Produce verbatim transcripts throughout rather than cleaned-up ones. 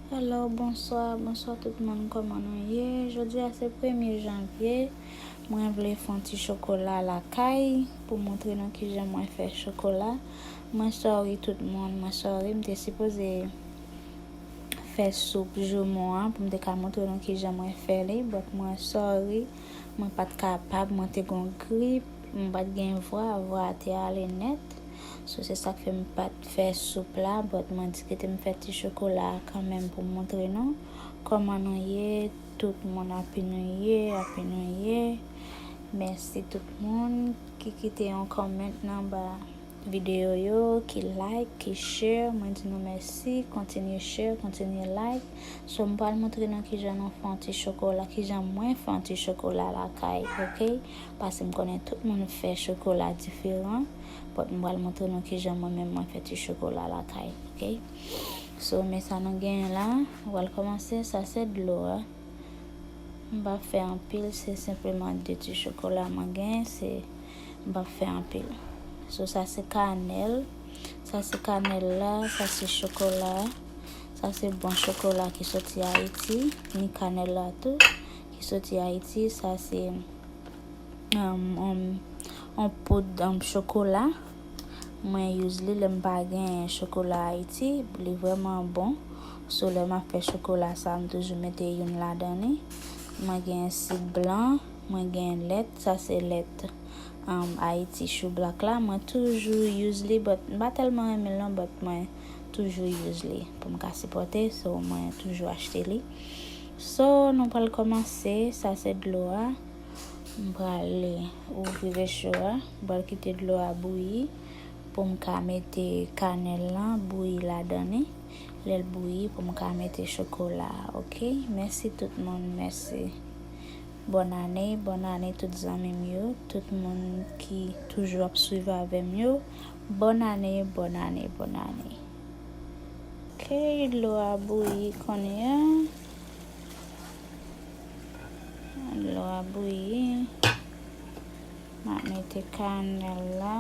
Hello, bonswa, bonswa tout moun, kòman nou ye? Jodi a se premye janvye, mwen vle fè yon ti chokola lakay pou montre nou kijan mwen fè chokola. Mwen sorry tout moun, mwen sorry, m te sipoze fè soup joumon an pou m te ka montre nou kijan mwen fè li, but mwen sorry, mwen pa t kapab, mwen te gon grip, mwen pa t gen vwa, vwa a te ale nèt. So, se sa k fè m pa t fè soup la, but mwen di kite m fè ti chokola a kanmenm pou m montre nou kòman nou ye, tout moun, Happy New Year, Happy New Year. Mèsi tout moun ki kite yon comment nan ba videyo yo, ki like, ki share. Mwen di nou mèsi, kontinye share, kontinye like. So, m pral montre nou kijan nou fè yon ti chokola, kijan mwen fè yon ti chokola lakay, ok? Paske m konnen tout moun fè chokola diferan, but m pral montre nou kijan mwen menm mwen fè ti chokola lakay, ok? So, men sa nou genyen la, m pral kòmanse, sa se dlo a. M p ap fè anpil, se senpleman de ti chokola mwen genyen, se, m p ap fè anpil. So, sa se kanèl, sa se kanèl la, sa se chokola, sa se bon chokola ki soti Ayiti, ni kanèl la tou, ki soti Ayiti, sa se, um, um, yon poud, um, chokola. Mwen use li lè m pa gen chokola Ayiti, li vrèman bon. So, lè m ap fè chokola sa, m toujou mete youn ladan li. Mwen gen sik blan, mwen gen lèt, sa se lèt, um, Ayiti, chou blak la. Mwen toujou use li, but m pa tèlman renmen l non, but mwen toujou use li pou m ka sipòte, so mwen toujou achte li. So, nou pral kòmanse, sa se dlo a. M pral ouvri recho a, m pral kite dlo a bouyi pou m ka mete kanèl lan bouyi ladan li. Lè l bouyi pou m ka mete chokola a, ok? Mèsi tout moun, mèsi. Bòn ane, bòn ane tout zanmi m yo, tout moun ki toujou ap swiv avè m yo. Bòn ane, bòn ane, bòn ane. Ok, dlo a bouyi kounye a. Dlo a bouyi. M ap mete kanèl la.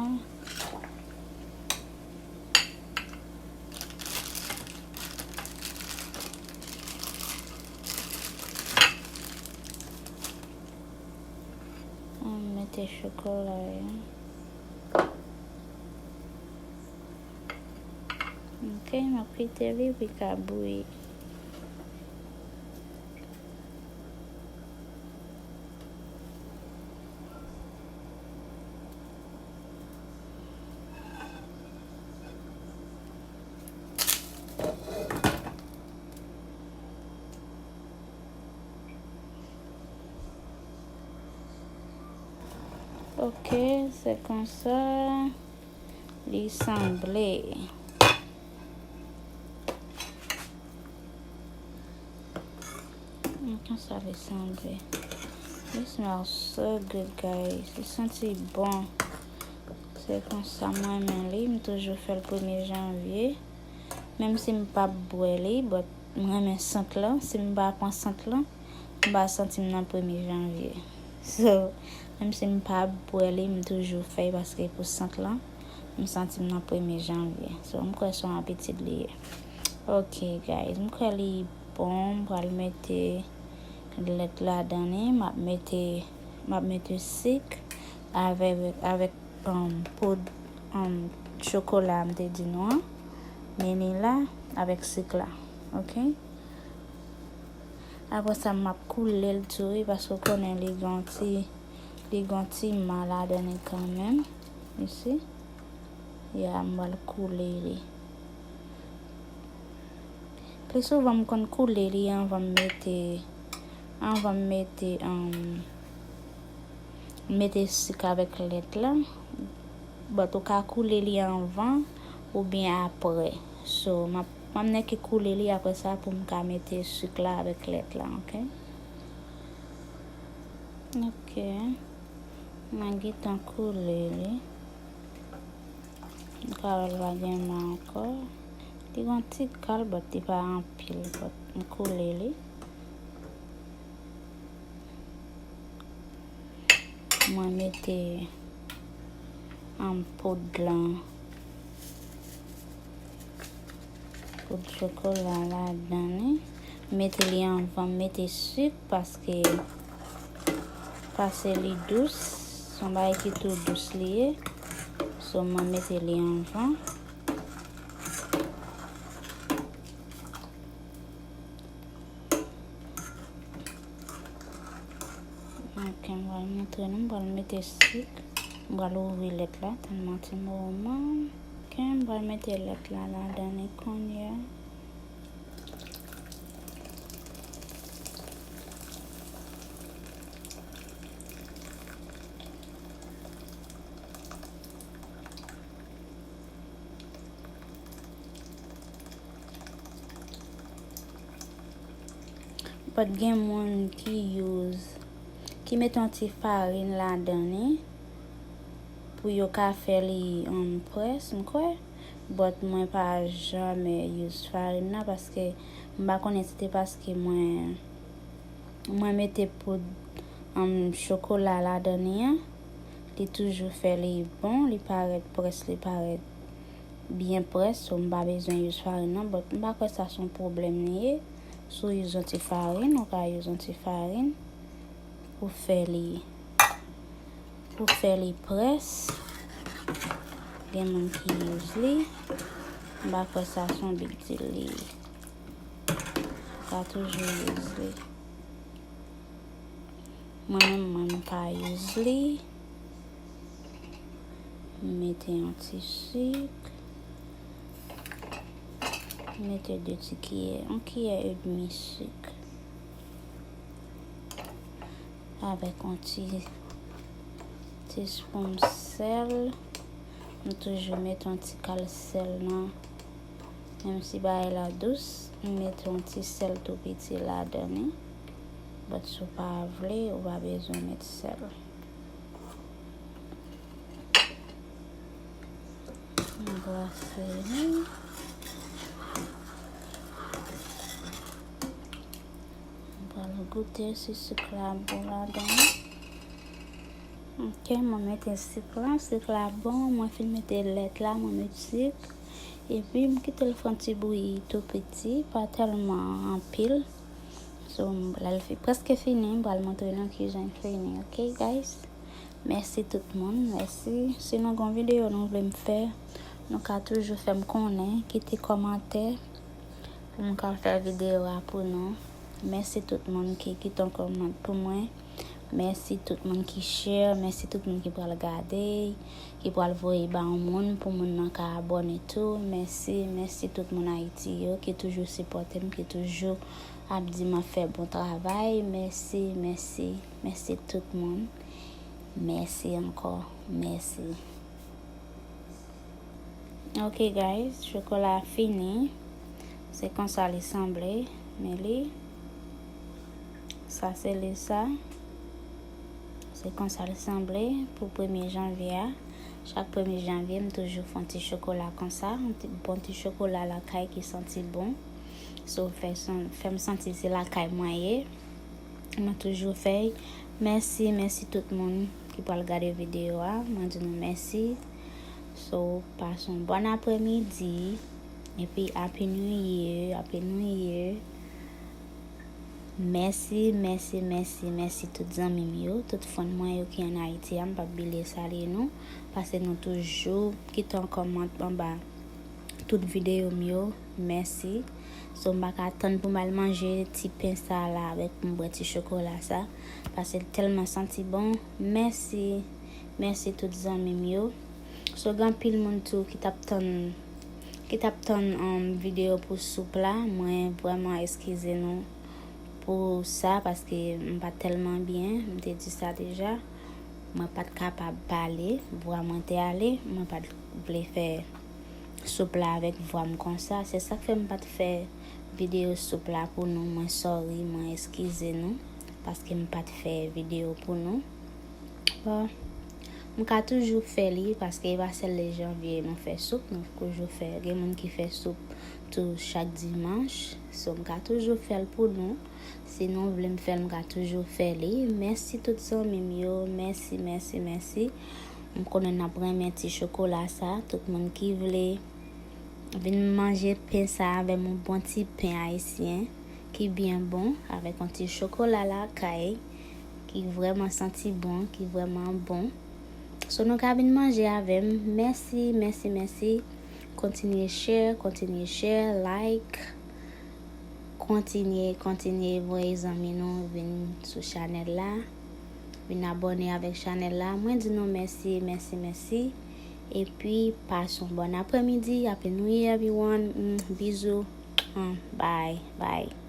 M mete chokola yo. Ok, m ap kite li pou l ka bouyi. Ok, se konsa li sanble. Konsa li sanble. It smells so good, guys. Li santi bon. Se konsa mwen renmen li. M toujou fè l premye janvye. Menm si m p ap bwè li, but m renmen sant lan. Si m pa pran sant lan, m pa santi m nan premye janvye. So, menm si m pa bwè li, m toujou fè l paske pou sant lan, m santi m nan premye janvye. So, m kwè se yon abitid li ye. Ok, guys, m kwè li bon. M pral mete lèt ladan li. M ap mete, m ap mete sik avèk, avèk, um, poud, um, chokola m te di nou an. Men li la avèk sik la. Ok? Apre sa, m ap koule l tou, wi, paske w konnen li gen yon ti, li gen yon ti ma ladan li kanmenm. You see? Ya, m pral koule li. Pi souvan, m konn koule li anvan m mete, anvan m mete, um, mete sik avèk lèt la. But ou ka koule li anvan oubyen apre. So, m ap, m ap nèke koule li apre sa pou m ka mete sik la avèk lèt la, ok? Ok. Mwen gentan koule li. M ka wè l pa gen ma ankò. Li gen yon ti kal, but li pa anpil, but m koule li. Mwen mete, um, poud lan, poud chokola ladan li. Mete li anvan m mete sik, paske, paske li dous, se yon bagay ki tou dous li ye. So, mwen mete li anvan. Ok, m pral montre nou, m pral mete sik. M pral ouvri lèt la, tèlman ti moman. Ok, m pral mete lèt la ladan li kounye a. But gen moun ki use, ki mete yon ti farin ladan li pou yo ka fè li, um, près, m kwè. But mwen pa janmen use farin nan paske m pa konnen si te paske mwen, mwen mete poud, um, chokola ladan li an. Li toujou fè li bon, li parèt près, li parèt byen près, so m pa bezwen use farin nan, but m pa kwè sa se yon pwoblèm li ye. Si w use yon ti farin, ou ka use yon ti farin pou fè li, pou fè li près. Gen moun ki use li, m pa kwè sa se yon big deal li ye. Ou ka toujou use li. Mwen menm, mwen m pa use li. M mete yon ti sik. M mete de ti kiyè, yon kiyè edmi sik. Avèk yon ti, ti spoon sèl. M toujou mete yon ti kal sèl nan. Menm si bagay la dous, m mete yon ti sèl tou piti ladan li. But si w pa vle, ou pa bezwen met sèl. M glase li. M pral goute si sik la bon ladan li. Ok, mwen mete sik la, sik la bon, mwen fin mete lèt la, mwen met sik. Epi m kite l fè yon ti bouyi tou piti, pa tèlman anpil. So, m, lè l fi-, prèske fini, m pral montre nou kijan l fini, ok, guys? Mèsi tout moun, mèsi. Si nou gen yon videyo nou vle m fè, nou ka toujou fè m konnen, kite kòmantè pou m ka fè videyo a pou nou. Mèsi tout moun ki kite yon kòmantè pou mwen. Mèsi tout moun ki share, mèsi tout moun ki pral gade, ki pral voye ba yon moun pou moun nan ka abòne tou. Mèsi, mèsi tout moun Ayiti yo ki toujou sipòte m, ki toujou ap di m ap fè bon travay. Mèsi, mèsi, mèsi tout moun. Mèsi ankò, mèsi. Ok, guys, chokola a fini. Se konsa li sanble. Men li, sa se li sa. Se konsa li sanble pou premye janvye a. Chak premye janvye, m toujou fè yon ti chokola konsa. Yon ti, bon ti chokola lakay ki santi bon. So, fè san-, fè m santi se lakay mwen ye. Mwen toujou fè. Mèsi, mèsi tout moun ki pral gade videyo a. Mwen di nou mèsi. So, pase yon bòn aprèmidi. Epi Happy New Year, Happy New Year. Mèsi, mèsi, mèsi, mèsi tout zanmi m yo, tout fan mwen yo ki ann Ayiti a, m p ap bliye salye nou. Paske nou toujou kite yon kòmantè anba tout videyo m yo. Mèsi. So, m pa ka tann pou m al manje ti pen sa la avèk pou m bwè ti chokola sa. Paske l tèlman santi bon. Mèsi. Mèsi tout zanmi m yo. So, gen anpil moun tou ki t ap tann, ki t ap tann, um, videyo pou soup la. Mwen vrèman eskize nou pou sa, paske m pa tèlman byen. M te di sa deja. Mwen pa t kapab pale. Vwa mwen te ale. Mwen pa t vle fè soup la avèk vwa m konsa. Se sa k fè m pa t fè videyo soup la pou nou. Mwen sorry, mwen eskize nou, paske m pa t fè videyo pou nou. Bon, m ka toujou fè li, paske e pa sèl le janvye nou fè soup, nou toujou fè. Gen moun ki fè soup tou chak dimanch. So, m ka toujou fè l pou nou. Si nou vle m fè l, m ka toujou fè li. Mèsi tout zanmi m yo. Mèsi, mèsi, mèsi. M konnen n ap renmen ti chokola sa. Tout moun ki vle vin manje pen sa avè m, yon bon ti pen ayisyen. ki byen bon, avèk yon ti chokola lakay, ki vrèman santi bon, ki vrèman bon. So, nou ka vin manje avè m. Mèsi, mèsi, mèsi. Kontinye share, kontinye share, like. Kontinye, kontinye voye zanmi nou vin sou chanèl la. Vin abòne avèk chanèl la. Mwen di nou mèsi, mèsi, mèsi. Epi, pase yon bon aprèmidi. Happy New Year, everyone. Mm, bizou. Mm, bye, bye.